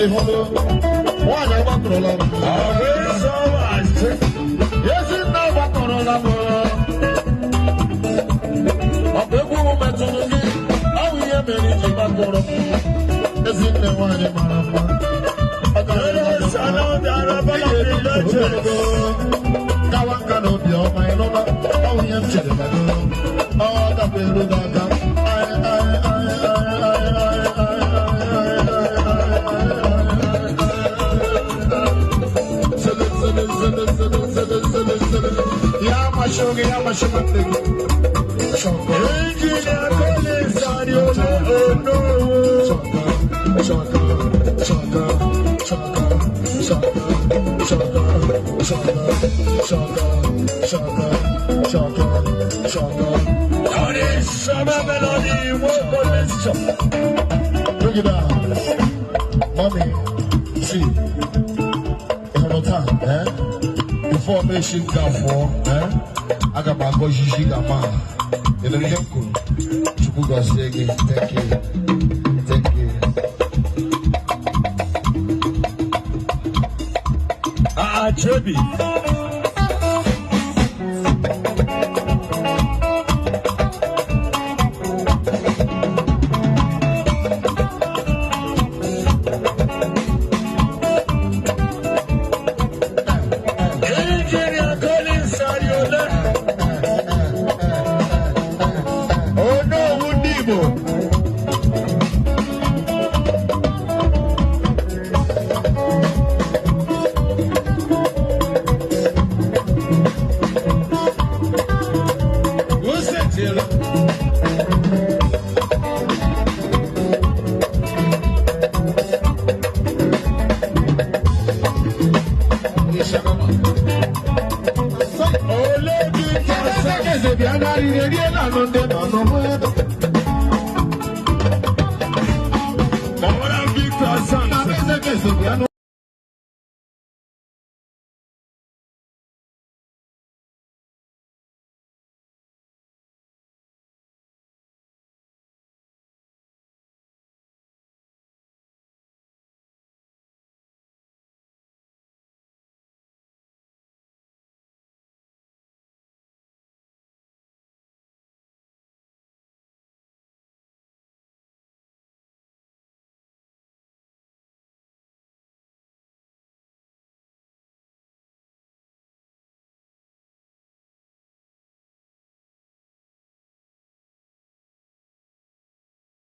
Ịhụrụ nwaanyị agbakọrọla m. Ezinne agbakọrọla m. Ọ bụ egwu m metụrụ gị, ọ bụ ihe mere iji gbakọrọ m. Ezinne nwaanyị mara mma. Ọ gara gawa nka na obi ọma ịnụma, ọ bụ ihe m chere na gị. Ọ gakwa eru gị aka. Ai, ai, ai, ai, ai, ai, ai, ai, ai, ai, ai, ai. Sele, sele, sele, sele, sele, sele, sele. Ya amasị gị, ya amasị nwanne gị. Shọkọ, Engineer Collins Ariole Onowu. shọkọ, shọkọ, shọkọ, shọkọ, shọkọ, shọkọ, shọkọ, shọkọ, shọkọ, shọkọ, shọkọ. Tony Summer Melody Nwoko Mixture. Bring it down. Mommy, see, ịhụrụ taa, eh? Before m esi nga fụọ, eh? Aga m agọzizi gị ama. Ị nụrụ ihe m kwuru? Chukwu gọzie gị. Thank you. Thank you. Ah, Chebi. Engineer Collins Ariole. Onowu ndị Igbo. Ose tiela. Ishagama. Ole bi Eze eze bịa narị eriela anụ ndị nọ n'ụgbọ ebe. Mọ̀wọ́dà Victor Na Samson. eze eze bịa nụ